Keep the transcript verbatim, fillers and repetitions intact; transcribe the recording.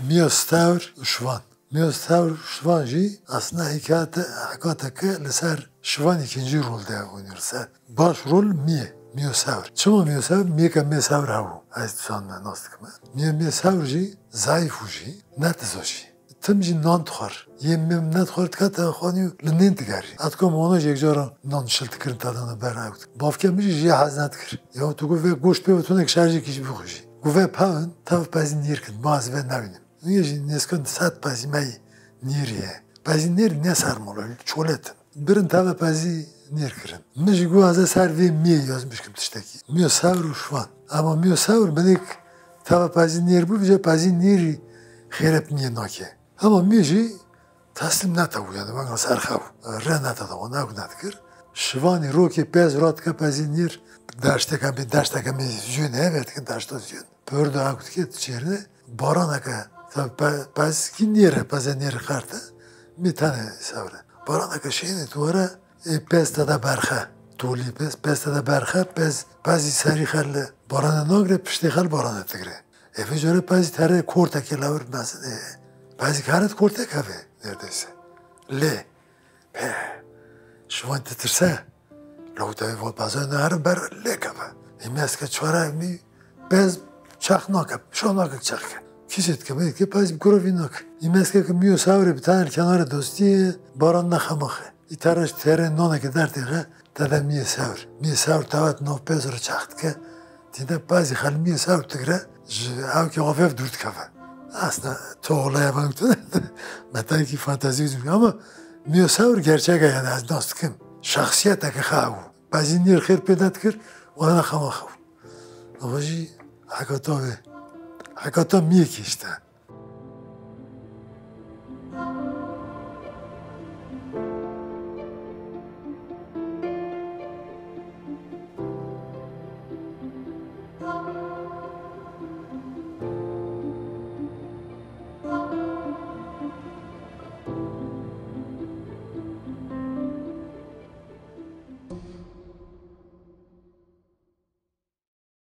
Miyo Stewr û Şivan. Miyo Stewr û Şivan jî aslında hikayete, hikayeteke li ser Şivan ikinci rolde oynuyor. Ser baş rol Miye, Miyo Stewr. Çima Miyo Stewr? Miyeke Miyo Stewr hebû. Ez dîsan me nas dikime. Miyo, Miyo Stewr jî zayîf û jî, ne tizo jî. Tim jî nan dixwar. Yê Miyo nedixwar dika telefonî li nên digerî. Etkam ona jî yek cara nan şil dikirin tadana ber ew. Bavke min jî jê hez nedikir. Ya tu got vê goşt pê ve tunek şerjekî jî bixwe jî. Got vê pevin, tev pezî nîr kin, ma ez vê newînim. Niye jî nêskan sed pezî me yî nîr ye. Pezî nêr ne sermalo, çolet in. Birin teve pezî nêr kirin. Min jî got ez ê ser vê miyê yazmiş kim tiştekî. Miyo Sewr û Şivan. Ama Miyo Sewr minik teve pezî nêr bû, vêca pezî nêrî xêrep niyê nake. Ama Miyo jî teslîm netebû, yani wanga ser xew. Rê neteda, wan ew nedikir. Şivanî rokê pez rat ke pezî nêr, deşteke bê, deşteke me zûn hebe dikin, deşta zûn. Pör de ew dike çêrine, baraneke, tabi pe-, pez kî nêre, peze nêre xerte, mî tene sewre. Baraneke şêne tu were, ê pez te de berxe, tolî pez, pez te de berxe, pez, pezî serî xel barane nagre, piştê xel barane tigre. Ê vê care pezî tere kortekê lewir mezin ê. Pezî kare kortek heve, neredeyse. Lê, Pê, Şivan ditirse, lewtayê va pezê ne herin ber lê keve. Îmezke çare mî pez çax nake, şo nake çax ke. Kîşet ke, mê ke pez bi kurovî nake. Îmezke ke Miyo Sewrê bi tane kenarê dostî, baran nexemaxe. Î teraş tere noneke dertê xe, te de Miyo Sewr. Miyo Sewr tawet nav pez re çax dike. Tîne pezî xelmiyê sewr digre, ji ew ki xwe vev dûr dikeve. Aslında tu olaya ben tu metelkî fantezî dûr ama Miyo Sewr gerçek e, yani ez nas dikim. Şexsiyeteke xew. Pezî nîr xêr pê nedikir, wana xema xew. Ama jî hekata vê. Hekata miyekî işte.